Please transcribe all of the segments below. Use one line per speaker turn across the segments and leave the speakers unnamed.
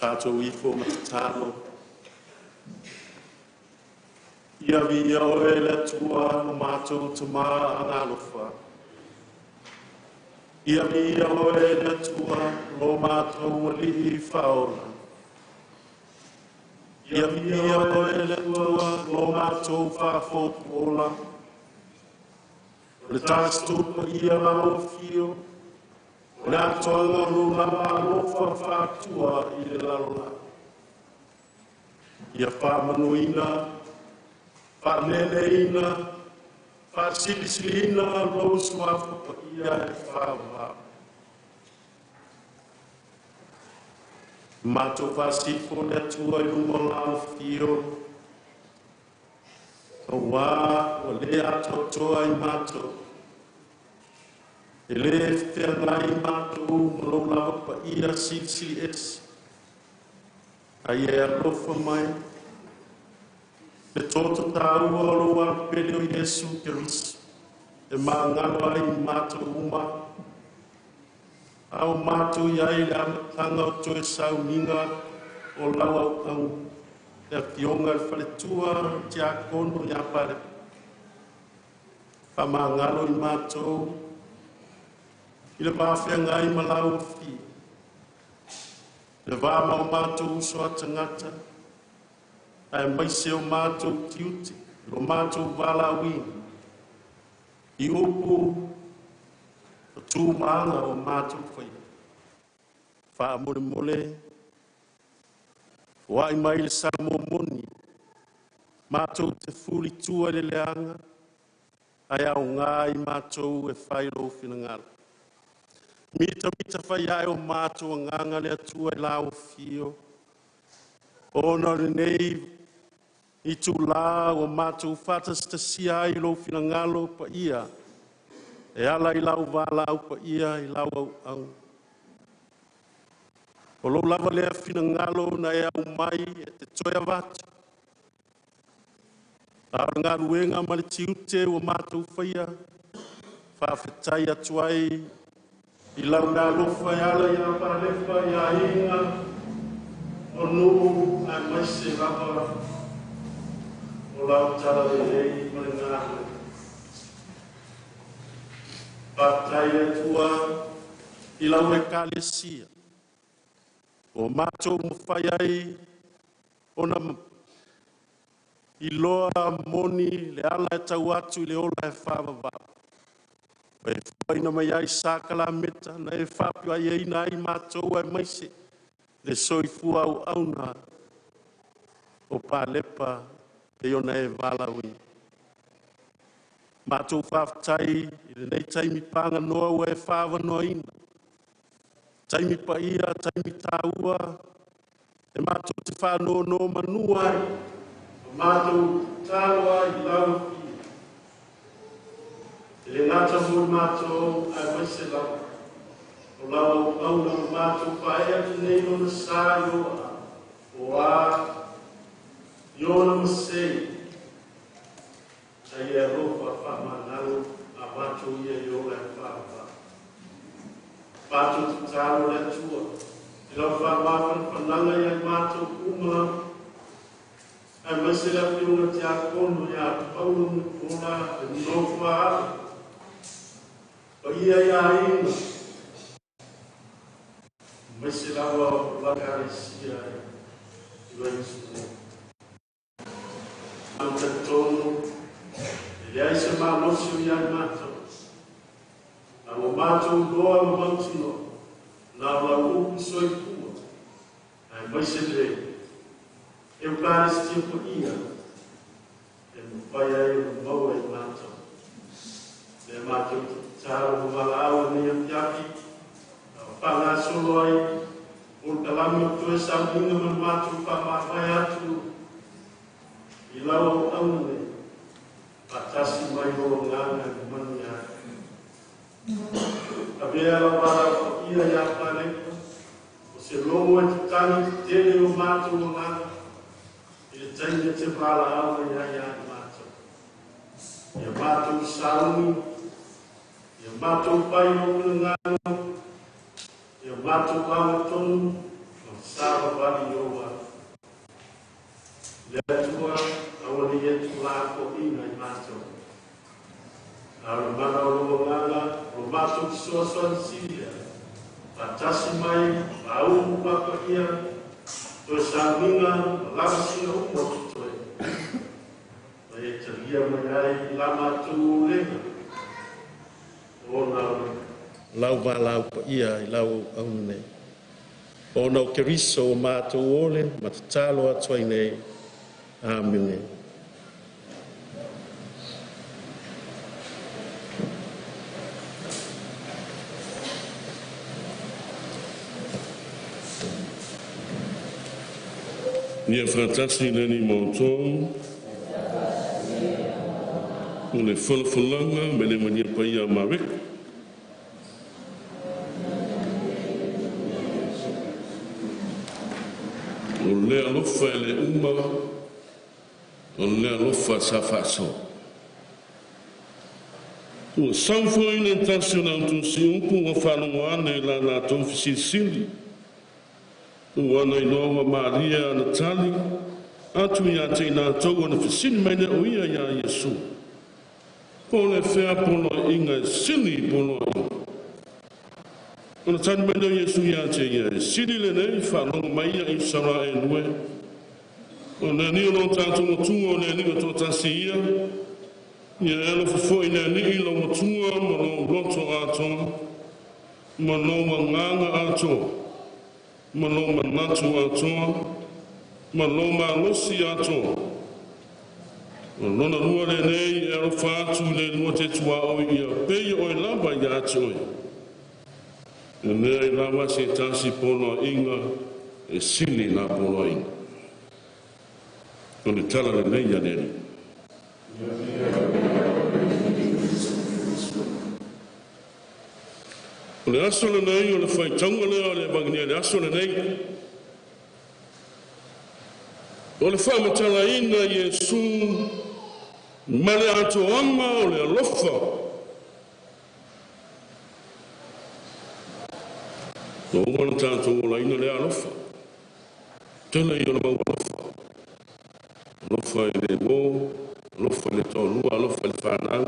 Tatou ifo ma tatalo. Ia viia oe le Atua o matou Tamā agalofa. Ia viia oe le Atua lo matou Alii Faaola. Ia viia oe le Atua lo matou Faafotuola. O le Tasi Paia lau afio, o le atoaga o lou lava alofa faatua i le lalolagi. Ia faamanuina, faaleleina, faasilisiliina lou suafa paia e faavavau. Matou faasifo le Atua i luma o lau afio, auā ua le atoatoa i matou. E le feagai matou ma lou lava paia silisili ese, a ia e alofa mai le toto taua o lou Alopele o Iesu Keriso e magalo ai i matou uma, a o matou i ai i le amataga o toe sauniga o lau auauna, le Afioga i le Faletua Tiakono ia Palepa. Faamagalo i matou i le vaafeagai ma lau Afio, le va ma o matou uso a tagata, aemaise o matou tiute, lo matou valaauina, i upu o tu ma aga o matou faia. Faamolemole, foai mai le sa momoni, matou te fulitua i le leaga, ae aoga i matou e fai lou finagalo. Mitamita fai ae o matou agaga le Atua i lau afio, ona o lenei itulā ua matou faatasitasia ai lou finagalo paia e ala i lau valaau paia i lau auauna. O lou lava lea finagalo na e aumai e te toe avatu, a o le galuega ma le tiute ua matou faia, faafetai atu ai i lau meaalofa e ala ia Palepa, i aiga o nuu aemaise lava o lau talalelei ma le galuega. Faafetai le Atua i lau Ekalesia ua matou mafai ai ona iloa moni le ala e tau atu i le ola e faavavau. E fuaina mai ai sakalameta na e faapaiaina ai matou aemaise le soifua auauna o Palepa pei ona e valaauina. Matou faafetai i lenei taimi paganoa ua e faaavanoaina, taimi paia, taimi taua, e matou te faanonomanu ai, ma matou tatalo ai i lau Afio. E le gata mo i matou, aemaise lava o lau auauna ua matou paea atu nei lona sa i ou aao, o a i ona masei, a ia alofa faamagalo a matou ia i ola e faavavau. Matou tatalo le Atua i lau faamafanafanaga ia i matou uma, aemaise le Afioga Tiakono ia Paulo Mulipola le nofo a alo, paia ia aiga, aemaise lava o lau Ekalesia i Vaiusu. Matou talitonu e leai se malosi o ia i matou, a ua matou iloa ma mautinoa, na o lau upu soifua, aemaise le Eukaristia paia e mafai ai ona maua i matou. Le matou tatalo ma valaau i lenei afiafi, a o faagasolo ai polokalame o toe sauniga ma le matou faamavae atu i lau auauna nei, faatasi mai lou agaga e mamani ai. Avea lau valaau paia ia Palepa, o se logo e tatagi tetele o matou agaga i le taimi e te valaau mai ai ia i matou. Ia matou sauni, ia matou fai lou finagalo, ia matou agatonu, ma Savavali i ou ala. Le Atua aua ne i e tuulafoaiina i matou. A o le mana o lou Agaga o lo matou fesoasoani sili lea, faatasi mai ma aumu papaia, toe sauniga ma lavasiga uma o totoe, ma e talia mai ai la matou ulega ona o lau valaau paia i lau auauna nei. Ona o Keriso ua matou ole ma tatalo atu ai nei. Amene.
Ia faatasi le Alii ma outou. O le folafolaga me le Mania Paia a Mareko. O le alofa e le uma, o le alofa sa faasoa. Ua sau foi le tasi o le autusiupu ua faalogo ane i la latou fesilisili. Ua na iloa ua malie ana tali atu ia te i latou ona fesili mai lea o ia iā Iesu. Po o le fea poloaiga e sili i poloaiga? Ona tali mai lea o Iesu ia te ia, e sili lenei, faalogo mai ia Isaraelu e. O le Alii o lo tatou Atua, o le Alii o toatasi ia, ia e alofa foi i le Alii lou Atua ma lou loto atoa, ma lou agaga atoa, ma lou manatu atoa, ma lou malosi atoa. O lona lua lenei, e alofa atu i le lua te tuaoi ia pei oe lava ia te oe. E leai lava se tasi poloaiga e sili la poloaiga. O le tala lenei a le Alii. O le aso lenei o le faitauga lea o le Evagelia i le aso lenei. O le faamatalaina Iesu ma le atoaga o le alofa. Ua uma ona tatou olaina lea alofa. Tele ia o le mau alofa. Alofa i le uo, alofa i le toalua, alofa i le fanau.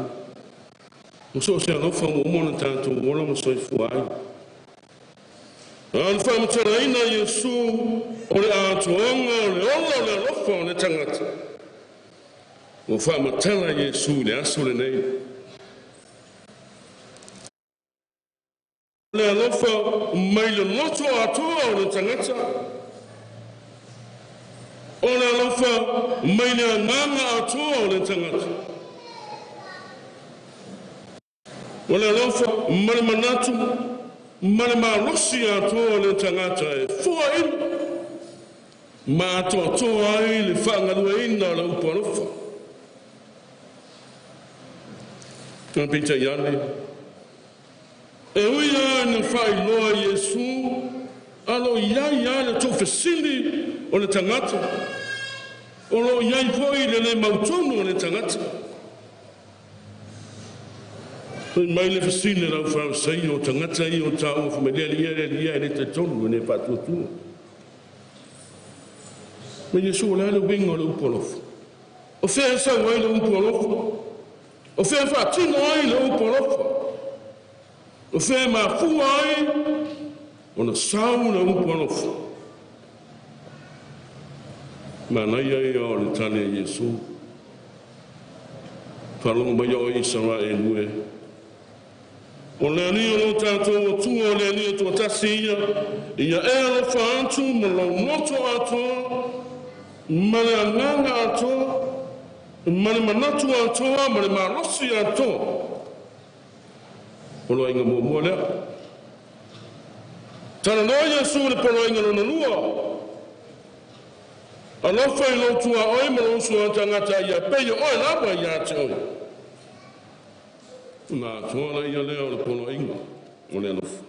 Ma so o se alofa ua uma ona tatou ola ma soifua ai. A o le faamatalaina Iesu o le atoaga o le ola o le alofa o le tagata. Ua faamatala Iesu i le aso lenei. Le alofa mai le loto atoa o le tagata. O le alofa mai le agaga atoa o le tagata. O le alofa ma le manatu ma le malosi atoa o le tagata e foaina ma atoatoa ai le faagalueina o le upu alofa. Peitai ane, e ui lava ina faailoa Iesu, a o lo o i ai lava le tuufesili o le tagata, o lo o i ai foi le le mautonu o le tagata. Fai mai le fesili a lau Farisai, o tagata ia o taua fai mai le alii ia, le alii ia, e le talitonu e le faatuatua. Ma Iesu, o le a le uiga o le upu alofa? O fea e sau ai le upu alofa? O fea e faatino ai le upu alofa? O fea e mafua ai ona sau le upu alofa? Manaia ia o le tali a Iesu. Faalogo mai oe Isaraelu e. O le Alii o lo tatou Atua, o le Alii e toatasi ia, ia e alofa atu ma lou loto atoa, ma le agaga atoa, ma le manatu atoa, ma le malosi atoa. Poloaiga muamua lea. Talanoa Iesu i le poloaiga lona lua. Alofa i lou tuaoi ma lou uso a tagata ia pei o oe lava ia te oe. Ona atoa laia lea o le poloaiga o le alofa.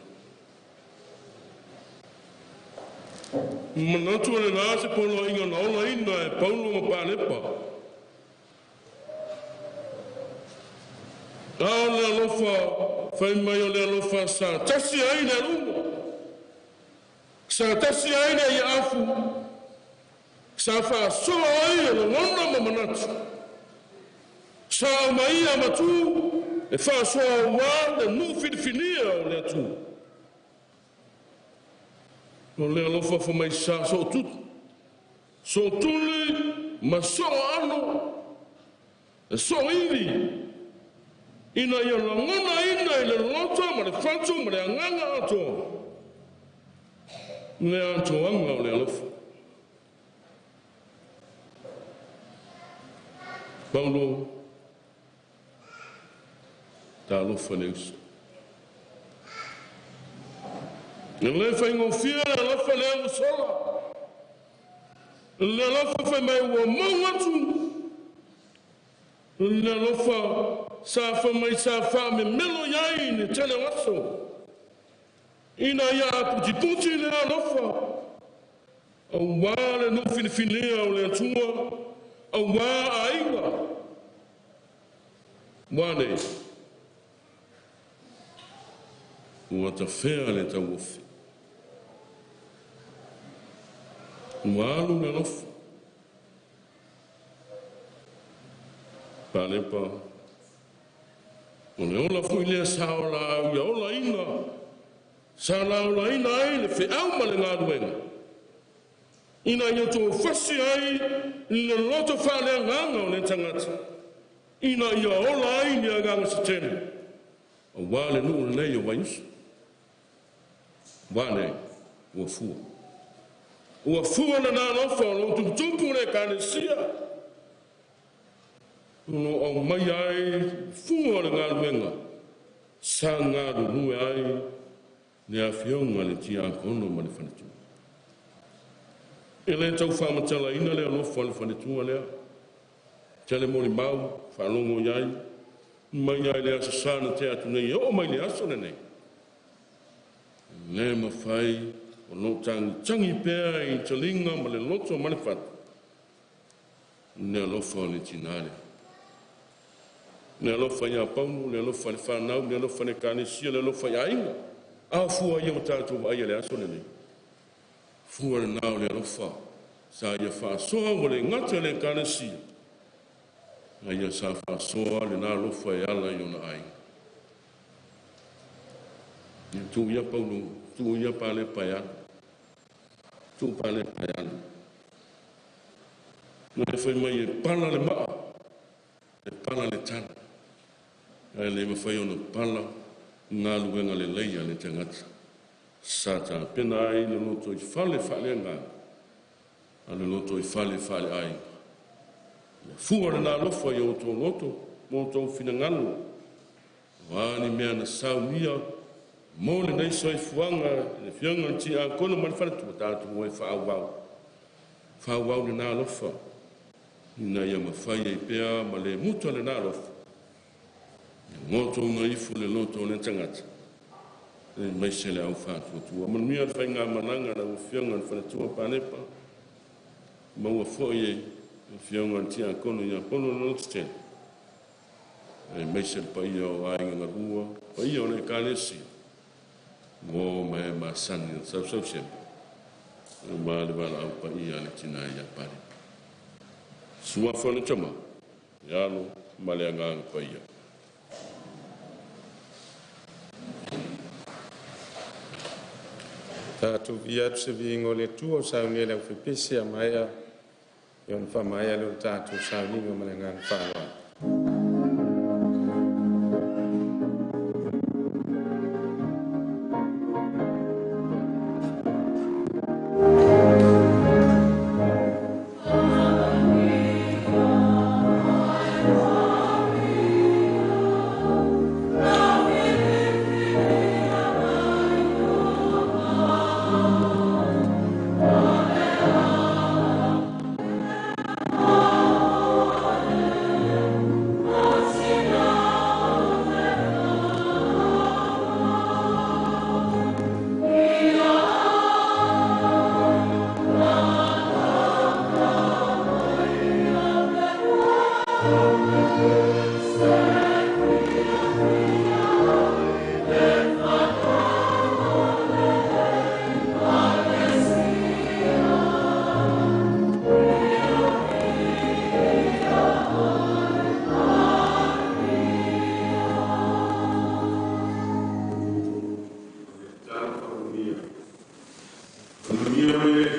Manatu o le la se poloaiga na olaina e Paulo ma Palepa. A o le alofa, fai mai o le alofa sa tasi ai le aluga. Sa tasi ai le ia afu, sa faasoa ai e lagona ma manatu. Sa aumaia matu e faasoa auā le nuu filifilia o le Atua. O le alofa famaisa sootutu, sootuli ma soo ano, e sooivi, ina ia lagonaina i le loto ma le fatu ma le agaga atoa, le atoaga o le alofa. Paulo, talofa le uso. E le faigofie le alofa lea ua sola. Le alofa fai mai ua mou atu. Le alofa sa fai mai sa faamemelo i ai le tele o aso. Ina ia aputiputi le alofa. Auā le nuu filifilia o le Atua, auā aiga. Ua nei, ua tafea le tauofi. Ua alu le alofa. Palepa, o le ola foi lea sa ola au ia olaina, sa laolaina ai le feau ma le galuega. Ina ia tofasi ai le loto faaleagaga o le tagata, ina ia ola ai le agaga se tele. Auā le nuu lenei o Vaiusu. Ua nei, ua fua. Ua fua lena alofa o loo tuputupu le Ekalesia. O lo aumai ai fua o le galuega, sa galulue ai le afioga le tiakono ma le faletua. E le tau faamatalaina le alofa o le faletua lea. Tele molimau, faalogo i ai, mai ai le aso sa na tea atu nei, e oo mai le aso lenei. Le mafai o loo tagitagi pea i taliga ma le loto ma le fatu. Le alofa o le tinā lea. Le alofa ia Paulo, le alofa le whanau, le alofa le Ekalesia, le alofa i aiga. A fua ia o tātou vaai le aso lenei. Fua le nao le alofa. Sa ia faasoa ua le gata le Ekalesia. A ia sa faasoa le na alofa e ala i ona aiga. Ia tuu ia Paulo, tuu ia Palepa e ala. Tuu Palepa e ala. Na e fai mai e pala le maa, e pala le tala. Ae le mafai ona pala galuega lelei a le tagata. Sa tapena ai le loto i fale faaleagaga, a le loto i fale faaleaiga. Ia fua lena alofa i outou loto ma outou finagalo. Ua ni mea na saunia mo lenei soifuaga le afioga le tiakono ma le faletua tatou e faaauau. Faaauau lena alofa ina ia mafai ai pea ma le muta lena alofa. Ia goto una ifo le loto o le tagata. E mai se le au faatuatua. Manuia le faigamalaga lau afioga le faletua Palepa. Maua foi e afioga le tiakono ia Pono le loto tele. E mai se le paia o aiga galua, paia o le Ekalesia. Mo ma e masani o sausau sepa. Ma le valaau paia le tina ia Palepa. Suafa o le Tama, le Alo ma le Agaga Paia.
Tātou via atu se viiga o le Atua o saunia le aufepese a maea i ona faamaea le o le tatou sauniga ma le agaga faaaloalo.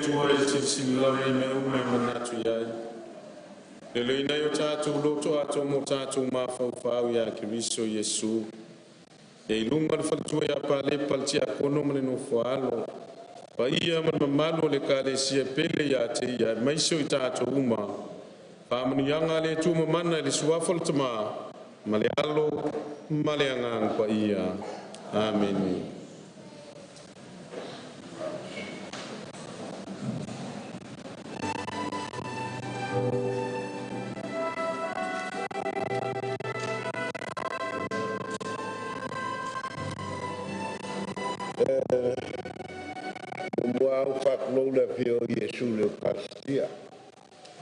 Atua e silisili lava i mea uma e manatu i ai. Leleina ai o tatou loto atoa mo tatou mafaufau ia Keriso Iesu. E i luga o le faletua ia Palepa le Tiakono ma le nofoalo. Paia ma le mamalu o le Ekalesia pele ia te ia, aemaise o i tatou uma. Faamanuiaga a le Atua mamana i le suafa o le Tama ma le Alo ma le Agaga Paia. Amene.
Muamua au faatulou le afio o Iesu i le Eukaristia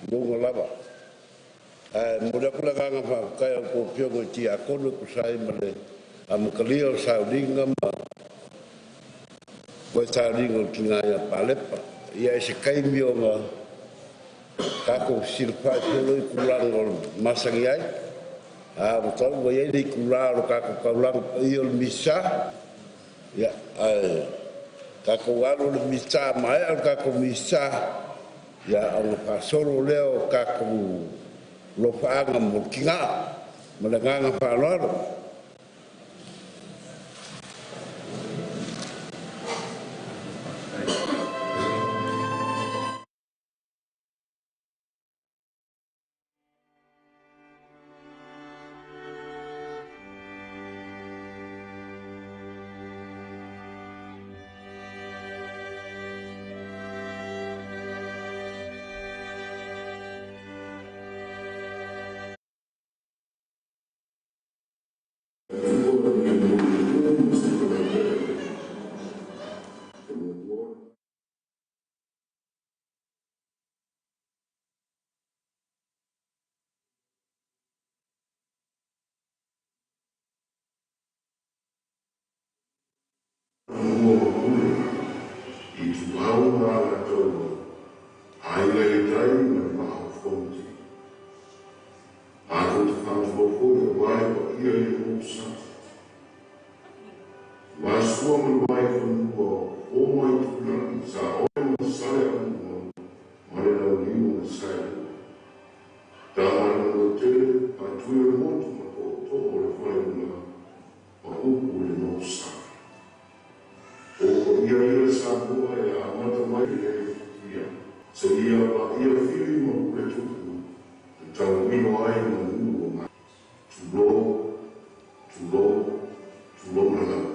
i luga lava. Ae momoli atu le agaga faafetai i a outou afioga i Tiakono e tusa ai ma le amatalia o sauniga ma toe sauniga o le tina ia Palepa. Ia, i se taimi ona tatou fesilafai foi lea i tulaga o le masani ai. A ua tau ua i ai le itula o le tatou taulaga paia o le Misa, ia, ae tatou alo i le Misa, maea le tatou Misa, ia, ona faasolo lea o tatou alofaaga mo le tina. Ma le agaga faaaloalo.
I tuau ma alataua, aiga i le tai ma le vaa o Fonoti. Matou te faatulou foi aua le paia i le motu sasi. Aua Sua ma le Vaifanua, Fofo ma Aitulagi, Saole ma Saleaaumua ma le Launiu na Saelua. Tama a le Manuatele, Faatui o le Motu ma Tootoo o le Faleula, ma upu i le Nofosa. O paia ia Samoa e amata mai i le futia, seia paia Fili ma Puletupu, e tauilo ai manu o mai. Tulou, tulou, tulou na lava.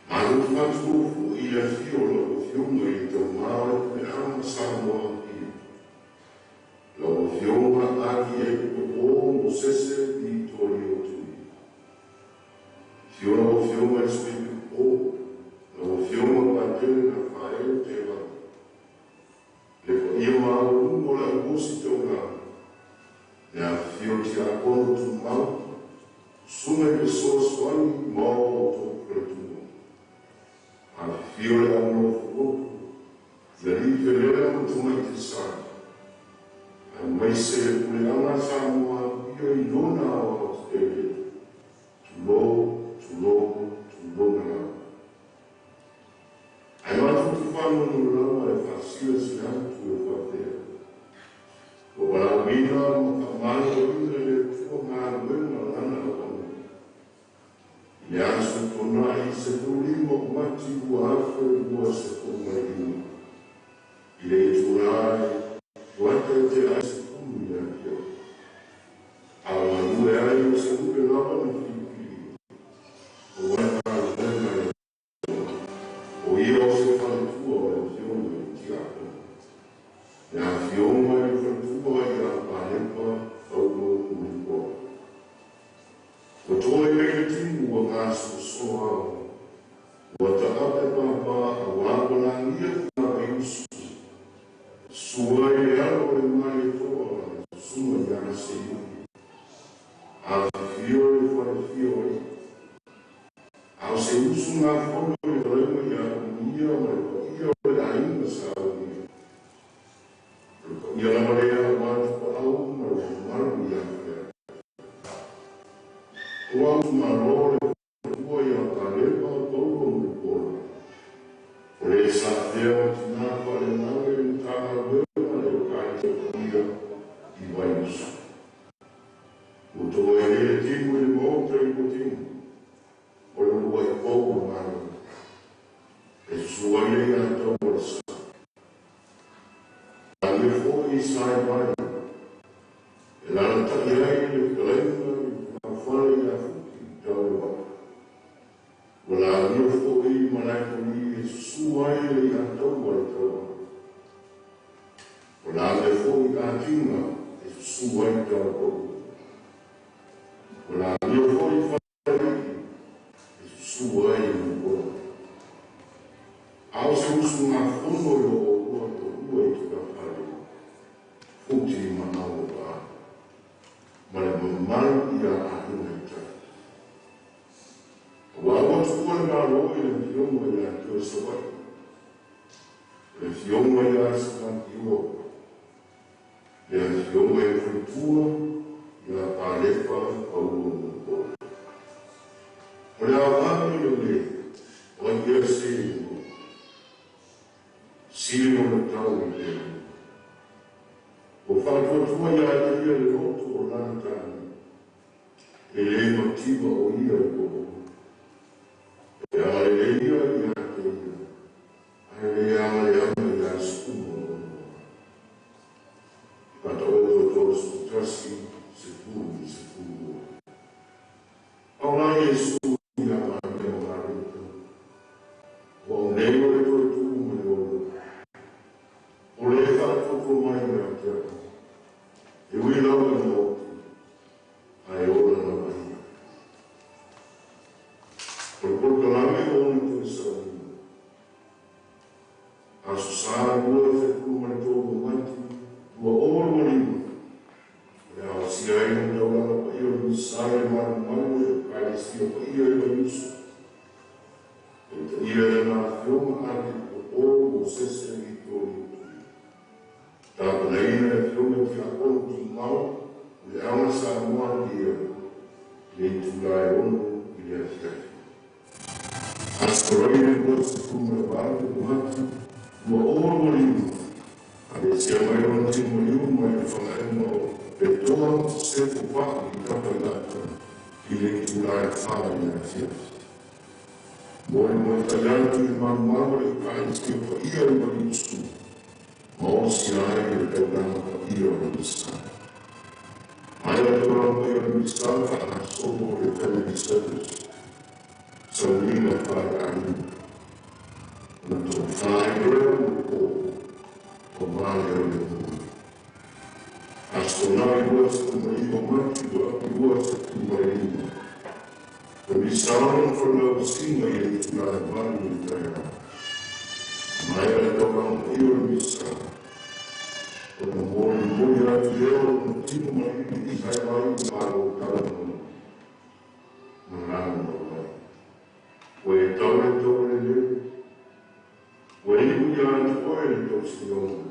Malo te faatulou foi i le afio o lau Afioga i le Taugā o le Puleaga ma Samoa Apia. Lau Afioga Aki Epikopo Mosese Vitorio Tui. Afio lau Afioga i le Sui Pikopo, lau Afioga Patele Rafael Teva. Le paia maualuga o le auosi taulagi, le afifio o Tiakono Tumau, Susuga i le Fesoasoani ma o outou faletua. Afifio le au nofonofo, le alii felea ma tamaitai sa, aemaise le puleaga a Samoa Apia i lona aoaotetele. Tulou, tulou, tulou na lava. Ae matou te faanono lava e faasilasila atu e faapea, ua valaauina ma faamaloina e le Atua galuega a lana auauna. I le aso Toonai 15 o Mati 2025, i le itula e 9:45 i le afiafi. A o galue ai o Seule lava na filifilia, o ai galuega a le Atua, o ia o se faletua o le afioga i le Tiakono. Le afioga i le faletua ia Palepa Paulo Mulipola. Ua toe i ai le timu ua gasolosolo ao, ua taape papa auā ua lagia Fagaiusu. Sua i le alo o le Malietoa le susuga ia Seiuli. Afifio le falefia o alii. A o se usugafono i le fetalaiga ia Uluia ma le paia o le aiga sa Uluia. O le paia lava lea aua Tupaau ma le mamalu ia Faleata. O au itumalo le faletua ia Palepa Paulo Mulipola. O le sa afea o tina ai le iataua o le sa. Lagia foi i Saevai, e lalatai ai le fetalaiga i tulafale ia Futi Taulevaa. Ua lagia foi Malaefoli e susu ai le iataua le taua. Ua lagia foi Atiga e susu ai Taupau. Ua lagia foi Falealii e susu ai Mokola. A o se usugafono i lo oulua toalua i tulafale, Futi ma Nauopa, ma le mamalu ia aiga i tai. Aua ua tuua le Malo i le Afioga ia te oe Savaii, le Afioga ia Simatio, le Afioga ia Faletua, ia Palepa Paulo Mokola. O le aoga i le le, o ai ea se i le maota, sili ona tau i le Ua faatuatua ia ia le loto o lana tani, e le mativa o ia i o. E agalelei ia ia te ia, ae le agaleaga ia su'uma o lua. Fataoto 31, 10 12. Aoga Iesu ia Maria ma Mareta, ua o nei o le toe tuu ma le ola. O le faatuatua mai ia te au, e ui lava i maoti, ae ola lava ia. O le polokalame o ona toe sauina. Aso Sa 23 o Mati, 2025. O le aosia ai o taulaga paia o le Misa i le malumalu o le Ekalesia paia i Vaiusu. E taia e lana afioga Arikipoko Mosese Vitoli. Tapenaina le afioga i Tiakono Tumau o le Aga Samoa Tia i le itula e 6 i le afiafi. Aso Faraile 28 o Mati, 2025. Aveesea mai lona tino maliu mai le fagaega o Petoa Sefo Pa'i i Tafailata i le itula e 4 i le afiafi. Molimoli atu i le malumalu o le Ekalesia paia i Vaiusu, ma osia ai le taulaga paia o le Misa. Mai le taulaga paia o le Misa faagasolo le family service, sauiga faaleaiga. Ona tofa ai lea o le po, o male o le Atua. Aso Toonai 29 o Mati 2025. O Misa lona falelauasiga i le itula e 8 i le taeao. Mai le taulaga paia o le Misa, ona molimoli atu lea o lona tino maliu i hae mai i malo tala ma lana maumai. Ua e tau le tau lelei, ua iu ia te oe le tausiaoga,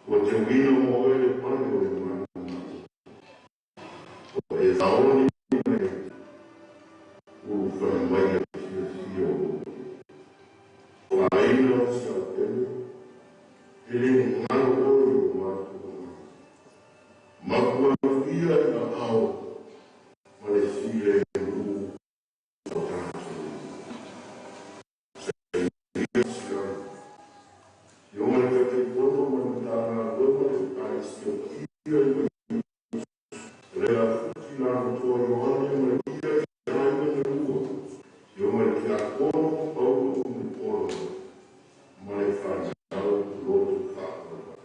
ua teuina mo oe le pale o le malumalu. Ua e saoni mai ulufale mai a le fiafia o lou O aiga o si au pele, e le galo oe i o matou agaga. Mapu atu ia i aao ma le filemu o tatou. Sainia siala. Fioga le Taitaifono ma le Matagaluega o le Ekalesia Paia i Vaiusu, le Futi Lamatoa Ioane ma le Ia i aiga na lua, Fioga le Tiakono Paulo Mulipola ma le fanau loto faaaloalo.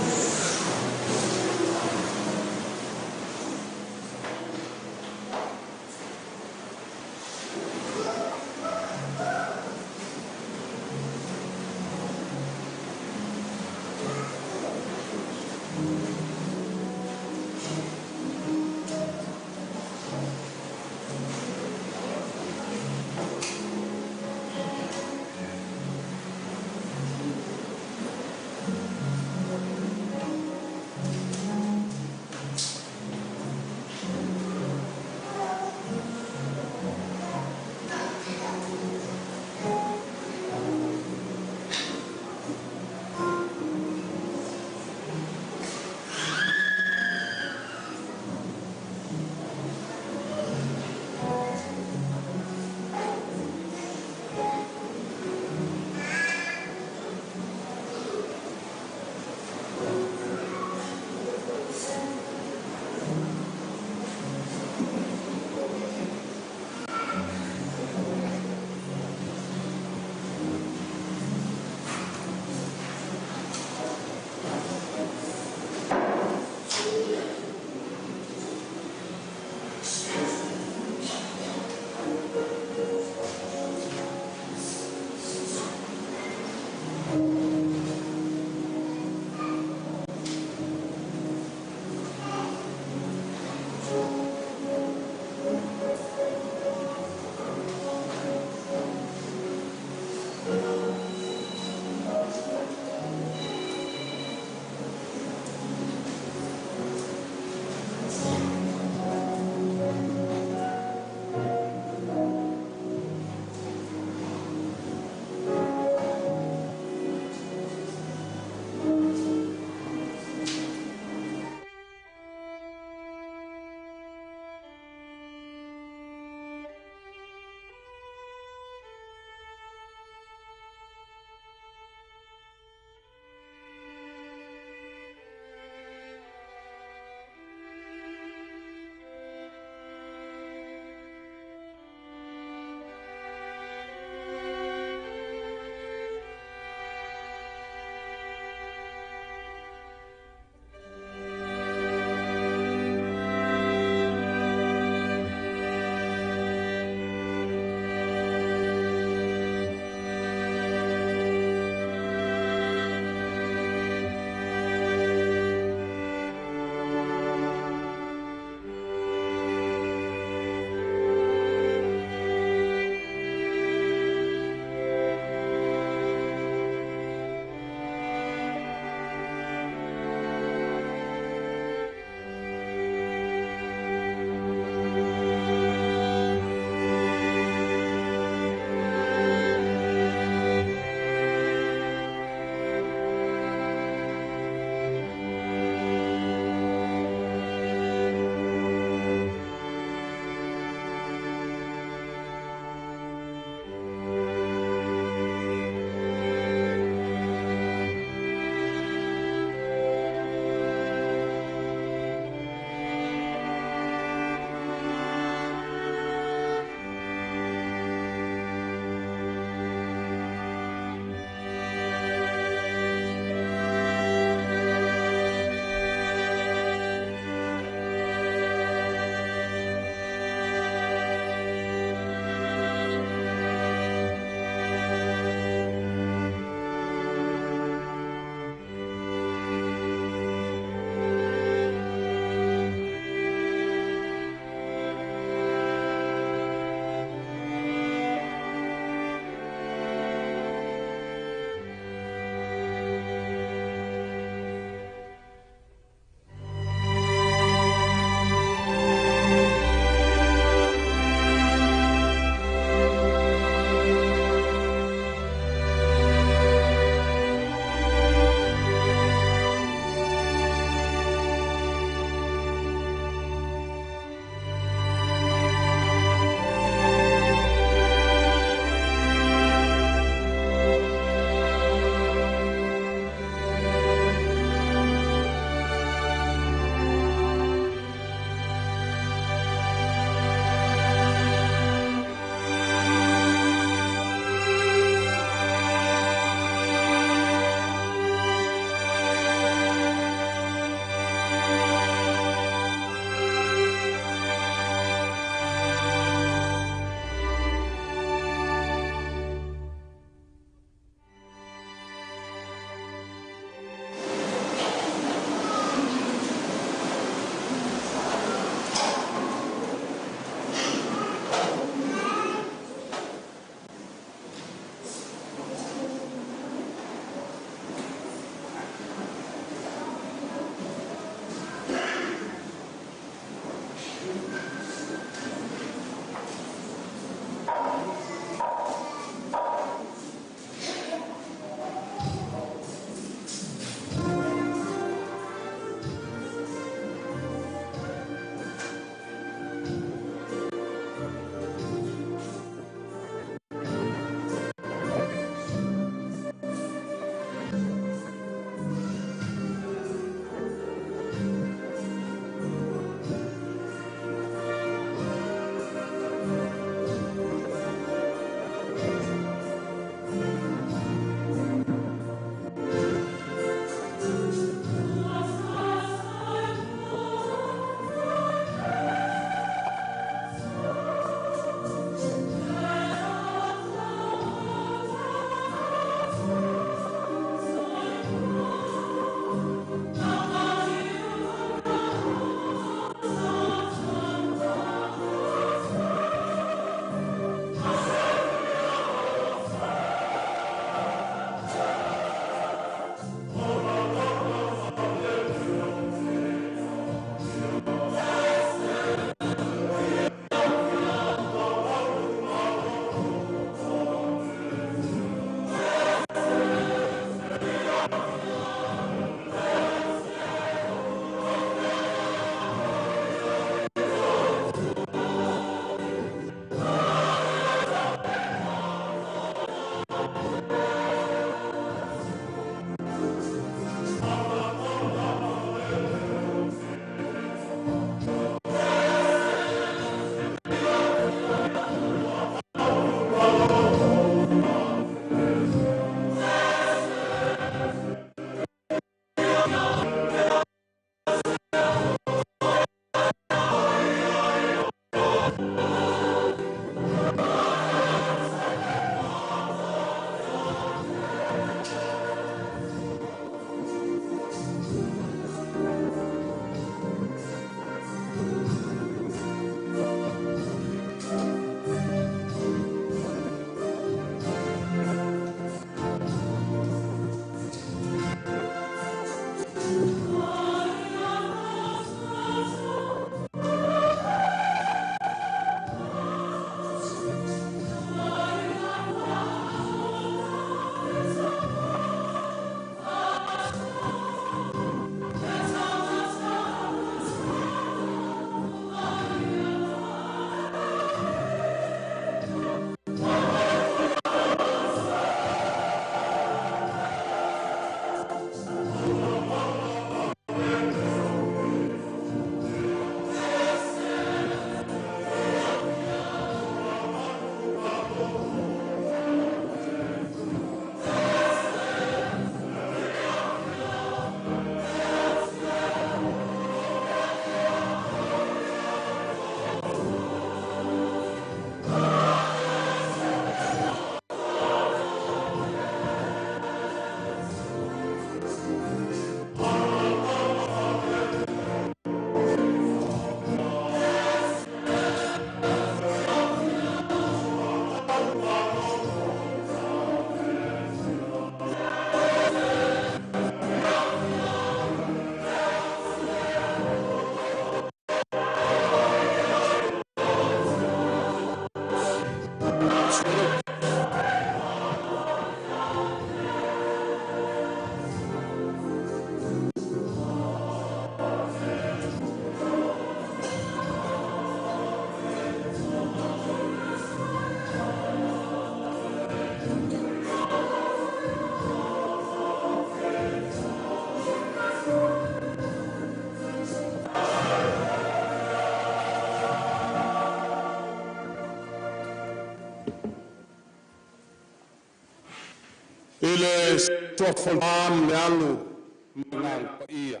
Suafa ma le Alo ma le Agaga Paia.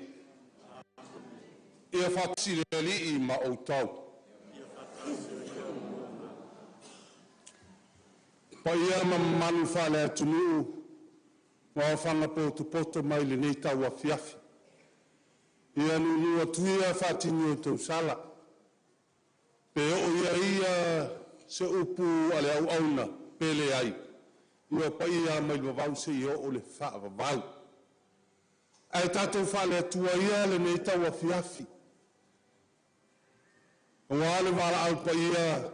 Ia faatasi le Alii ma outou. Paia ma mamalu faale-atunuu ua aofaga potopoto mai lenei tauafiafi, ia nuunuu atu ia faatini o tausala, pe oo ia ia se upu a le auauna pe leai, ia o paia lava mai le vavau seia oo i le faavavau. Ae tatou faale-Atua ia lenei tauafiafi, aua le valaau paia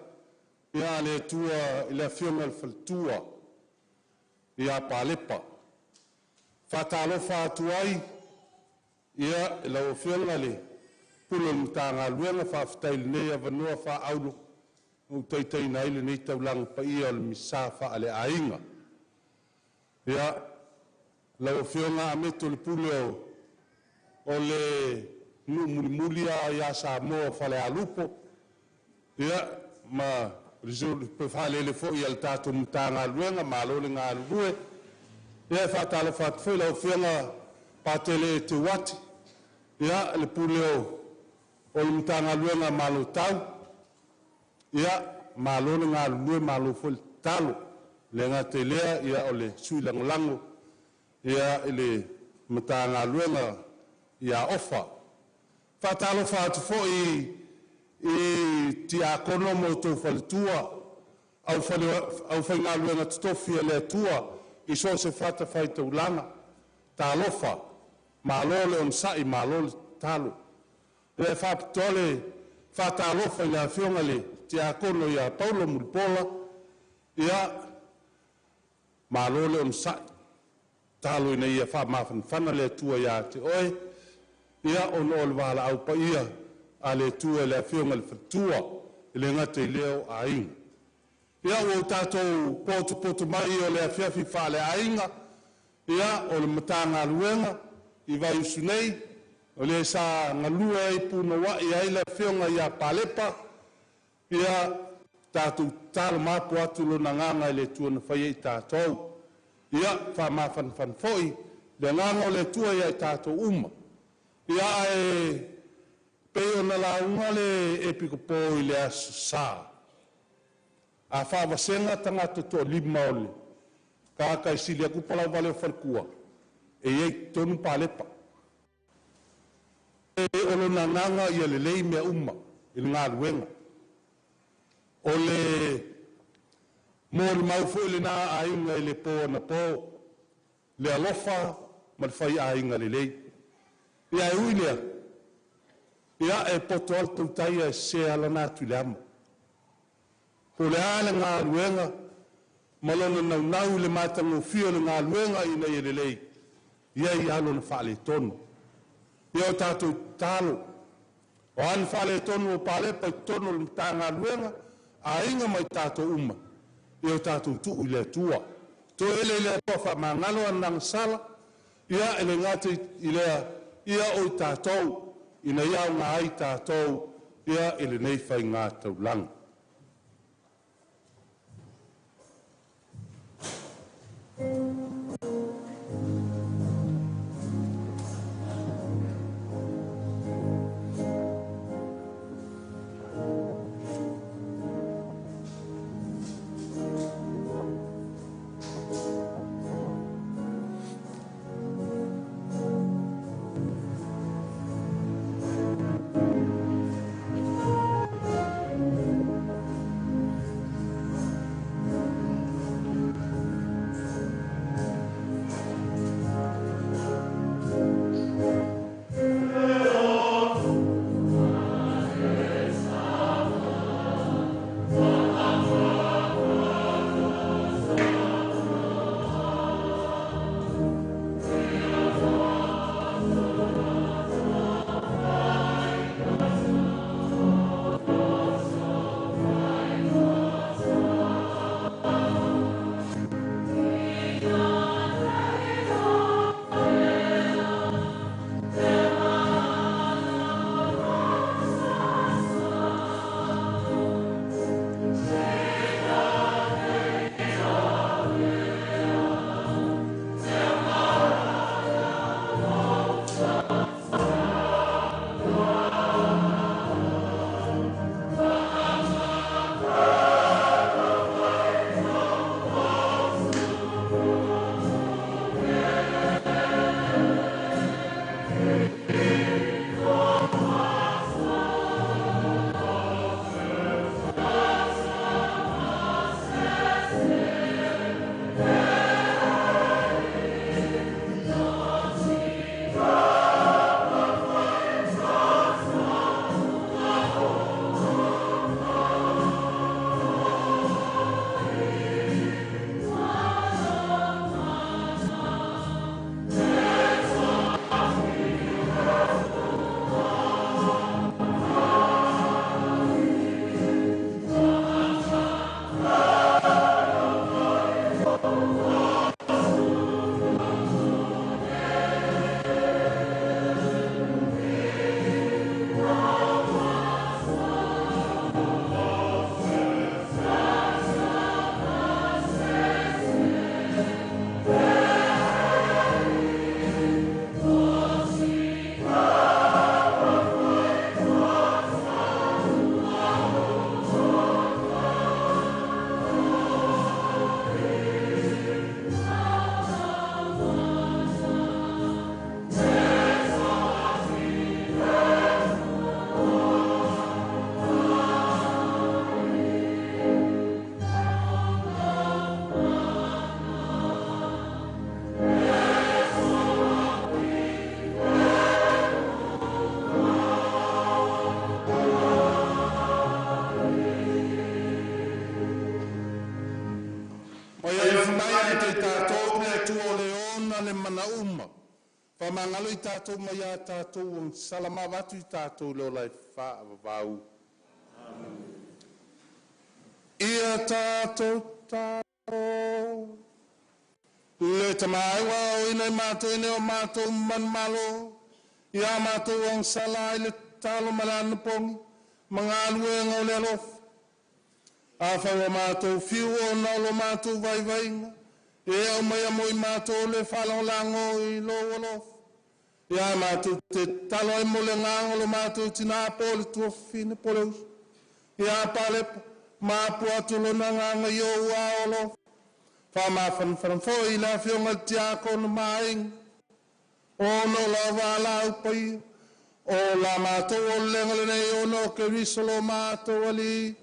a le Atua i le afioga i le faletua ia Palepa. E faatalofa atu ai i lau Afioga i le Pule o le Matagaluega, faafetai i lenei avanoa faaauro ua ou taitaiina ai lenei taulaga paia o le Misa Faaleaiga. Ia, lau Afioga Ameto le Pule o le nuu mulimuli lava ia Samoa o Falealupo, ia ma le faalele foi a le tatou Matagaluega, malo le galulue. Ia e faatalofa atu foi i lau Afioga Patele Eteuati, ia le Pule o le Matagaluega a Malotau, ia malo le galulue malo foi le tatalo. E le gata i lea, ia o le sui lagolago i le Matagaluega ia Ofa. Faatalofa atu foi i tiakono ma outou faletua, aufaigaluega totofi a le Atua i so o se fatafaitaulaga, talofa, malo le onosai, malo le tatalo. E faapitoa le faatalofa i le afioga i le tiakono ia Paulo Mulipola, ia malo le onosai, tatalo ina ia faamafanafana le Atua ia te oe, ia ona o le valaau paia a le Atua i le afioga i le faletua, e le gata i lea o aiga. Ia ua tatou potopoto mai o le afiafi faaleaiga, ia o le Matagaluega i Vaiusu nei, o le sa galue ai punouai ai le afioga ia Palepa, ia tatou tatalo mapu atu lona agaga i le Atua na fai ai tatou. Ia faamafanafana foi le agaga o le Atua ia i tatou uma. Ia ae pei ona lauga le epikopo i le Aso Sa, a faavasega tagata toalima o le tagata e sili atu palauvale o faletua, e i ai i totonu Palepa. O lona agaga ia lelei mea uma i le galuega. O le molimau foi lena aiga i le po anapo, le alofa ma le faiaiga lelei. Ia e ui lea, ia e poto lava le tautai ae sese lava lana atu i le amo. Po o le a le galuega ma lona naunau i le matagofie o le galuega ina ia lelei, ia i lava lona faaletonu. Ia o tatou tatalo, o a ni faaletonu o Palepa i totonu o le Matagaluega, aiga ma i tatou uma, ia o tatou tuu i le Atua. Toele i le Atua faamagalo ana agasala, ia e le gata i lea, ia o i tatou, ina ia aoga ai tatou ia i lenei faiga taulaga. Faamagalo i tatou mai a tatou salamava atu i tatou le ola e faavavau. Ia tatou talo. Le tamaiga o ina i matou ine o matou manumalo. Ia matou agasala i le talo ma le anapogi ma galuega o le alofa. Afai ua matou fiu ona o lo matou vaivaiga, e aumai mo i matou le faalagolago i lou alofa. Ia matou te talo ai mo le agaga o lo matou tina po o le tuafafine po o le uso. Ia Palepa, ma apu atu lona agaga i ou ao alofa. Faamafanafana foi i le afioga i le tiakono ma aiga, ona o lau valaau paia, o la matou olelega lenei ona o Keriso lo matou Alii.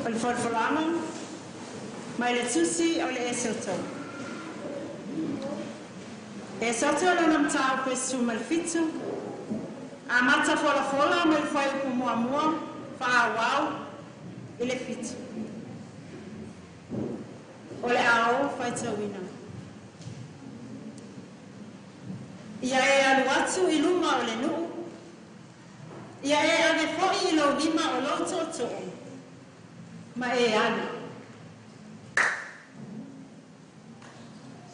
O le folafolaga mai le tusi o le Esoto. Esoto lona mataupu e 17, amata folafola mai le fuaiupu muamua faaauau i le 7. O le a ou faitauina. Ia e alu atu i luma o le nuu, ia e ave foi i lou lima o lou tootoo, ma e alu.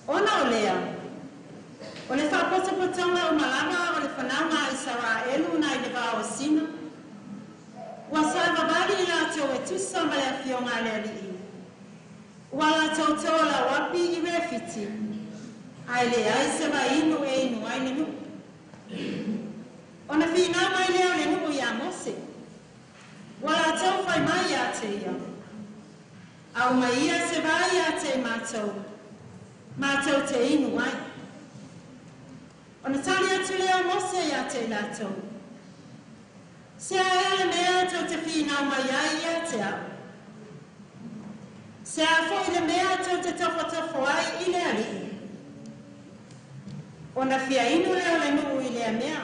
Ona o lea, o le faapotopotoga o malaga o le fanauga a Isaraelu nai le vao o Sina, ua savavali i latou e tusa ma le afioga a le Alii. Ua latou toalauapi i Refiti, ae leai se vainu e inu ai le nuu. Ona finau mai lea o le nuu iā Mose, ua latou fai mai ia te ia, aumai ia se vai ia te matou, matou te inu ai. Ona tali atu lea o Mose ia te i latou, se a ea le mea tou te finau mai ai ia te au. Se a foi le mea tou te tofotofo ai i le Alii. Ona fia inu lea o le nuu i lea mea,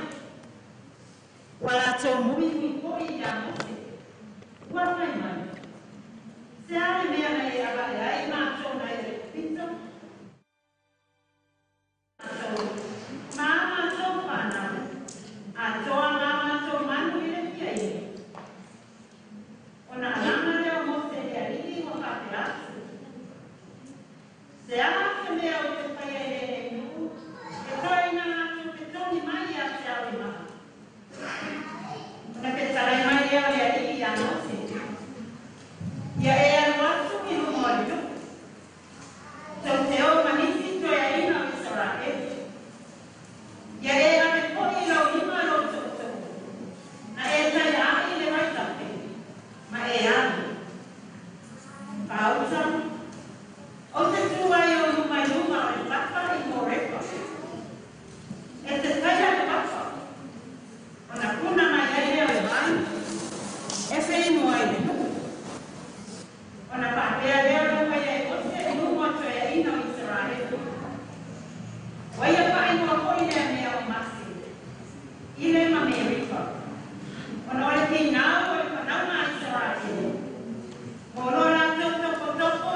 ua latou muimui foi iā Mose, ua fai mai, se a le mea na e avae ai matou nai Aikupito, ma a matou fanau, atoa ma a matou manu i le fia inu. Ona alaga lea o Mose i le Alii ua faapea atu, se a se mea ou te faia i lenei nuu, e toe ina latou fetogi mai ia te au i maa. Ona fetalai mai lea o le Alii iā Mose, ia e alu atu i luma o le nuu, tou te o ma nisi toeaina o Isaraelu. Ia e ave foi i lou lima lou tootoo, na e taia ai le vaitape, ma e alu. Pauta, ou te tu ai o luma i luma o le papa i Horepa. E te taia le papa, ona puna mai ai lea o le vai, e feinu ai le nuu. Ona faapea lea ona faia e Mose i luma o toeaina o Isaraelu. Ua ia faaigoa foi lea mea o Mase, i le ma Meripa, ona o le finau o le fanauga a Isaraelu, mo lo latou tofotofo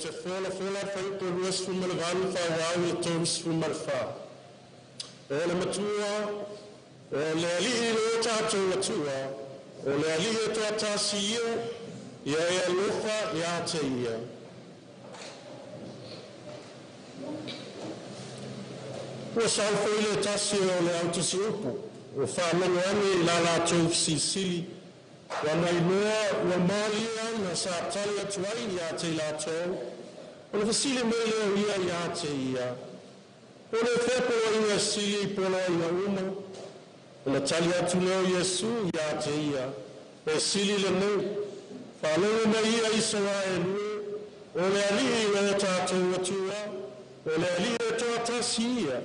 Te fola fola whaito 28 whawau e 34. O le matua, o le alii lo tātou atua, o le alii e toa tasi ia, ia e alofa ia te ia. Ua saufo i le tasi o le autasi upu, o whālongo ane i la lātou silisili, ua mai loa, ua malia na sa tali atu ai ia te lātou, o le fasili mai leo ia ia te ia. O le whepolo ia sili polo ia uma, o le tali atu leo Iesu ia te ia, o sili le neu, whālongo mai ia i soa e lue, o le alii o tātou atua.
tasi ia.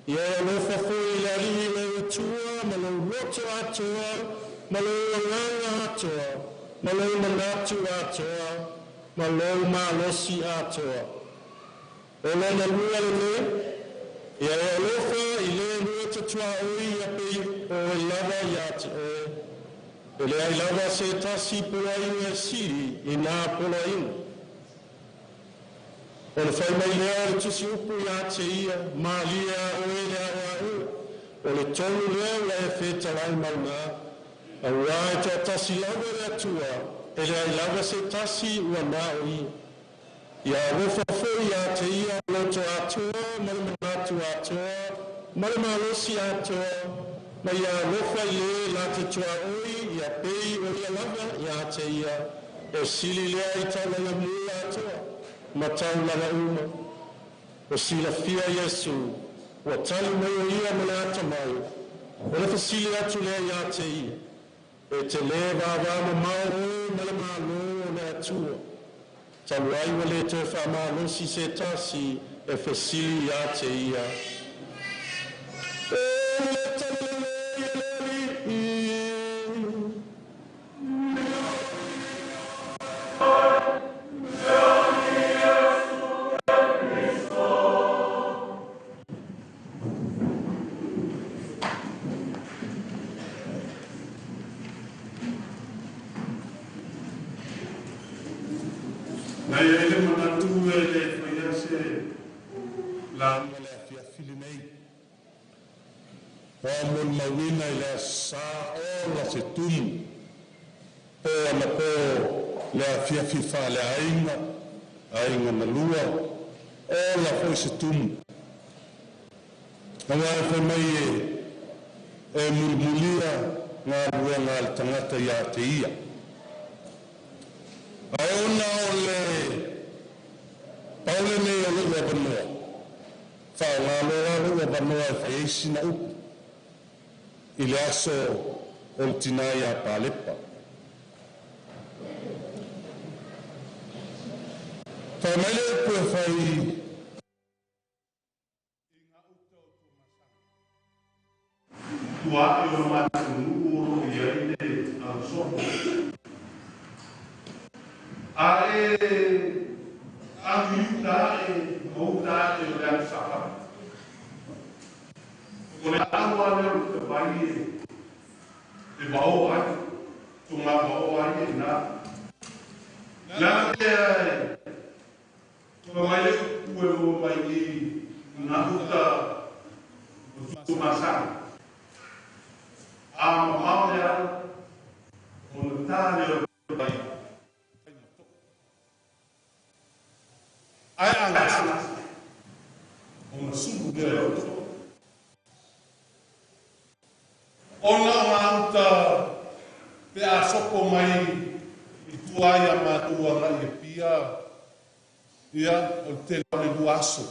Ia e alofa foi i le Alii i lou Atua ma lou loto atoa, ma lou agaga atoa, ma lou manatu atoa, ma lou malosi atoa. O lona lua lenei, ia e alofa i le lua te tuaoi ia pei oe lava ia te oe. E leai lava se tasi poloaiga e sili i nā poloaiga. O le fai mai lea o le tusi upu ia te ia, malie a oe le aoaʻiga, o le tonu lea ua e fetalai mauna, auā e toatasi lava le Atua, e leai lava se tasi ua na o ia. Ia alofa foi ia te ia loto atoa ma le manatu atoa ma le malosi atoa, ma ia alofa i le la te tuaoi ia pei o ia lava ia te ia, e sili lea i taulaga mua atoa ma taulaga uma. O silafia Iesu, ua tali mai o ia ma le atamai, o le fesili atu lea ia te ia, e te lē vavamamao oe ma le Malo o le Atua. Talu ai ua le toe faamalosi se tasi e fesili ia te ia. O le talalelei a le Alii.
Na ia i le manatu e le faia se lauga i le afiafi lenei. Ua molimauina i le Aso Sa ola se tumu po anapo le afiafi faaleaiga, aiga na lua, ola foi se tumu. Aua e fai mai e mulimulia galuega a le tagata ia te ia. Ae ona o le pau lenei o lo'u avanoa, faaaogā loa lo'u avanoa e fai ai sina upu i le aso o le tinā iā Palepa. Fai mai le upu e fai
i gauta o Tuamasaga. Tua ae o le matou nuu o lo o i ai le alasopo. A e alu i uta ae ma uta ae o le alu Safata. O le alu lava lea o le utavai e vaoa ai, toga vaoa ai i ina. Leaga lea e Fai mai le upu e maua mai i gauta o Tuamasaga. A mamao le ala, ona ta lea o le vai. Ae a gase, ona sulu lea o le to'o. Ona o gauta pe a sopo mai i tua ia matou agai e Apia, ia, o le tele o le 2 aso.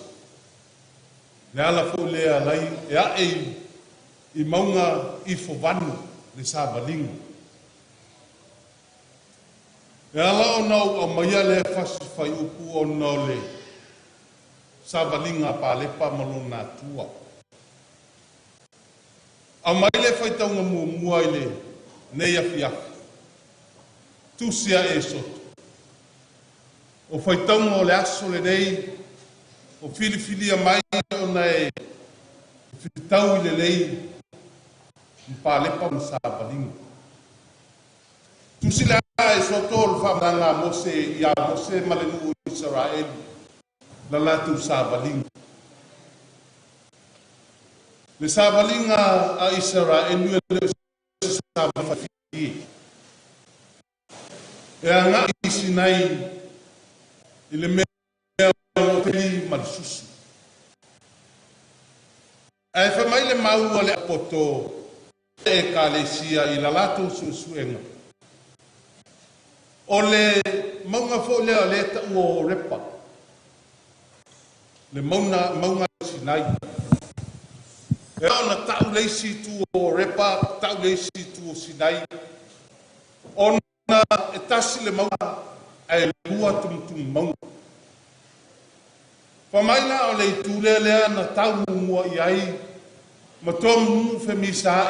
Le ala foi lea alai e a'e i mauga ifo vanu le savaliga. E ala ona ou aumaia lea fasi fuaiupu ona o le savaliga a Palepa ma lona atua. Aumai le faitauga muamua i lenei afiafi, tusi a Esoto. O faitauga o le aso lenei o filifilia mai ona e fetau i lelei ma Palepa ma savaliga. Tusi le a Esoto o le faamatalaga a Mose iā Mose ma le nuu o Isaraelu la latou savaliga. Le savaliga a Isaraelu e le o se savaliga faigofie. E agaʻi i Sinai i le mea o lo o teli ma le susu. Ae fai mai le mau a le apoto Ekalesia i la latou suesuega. O le mauga foi lea o lea e taua o Horepa, le mauna, mauga o Sinai. E ao ona ta'u le isi itu o Horepa, ta'u le isi itu o Sinai, ona e tasi le mauga ae lua tumutumu mauga.
Fa mai la o le itu lea lea na tau mumua i ai ma tomu femisaai.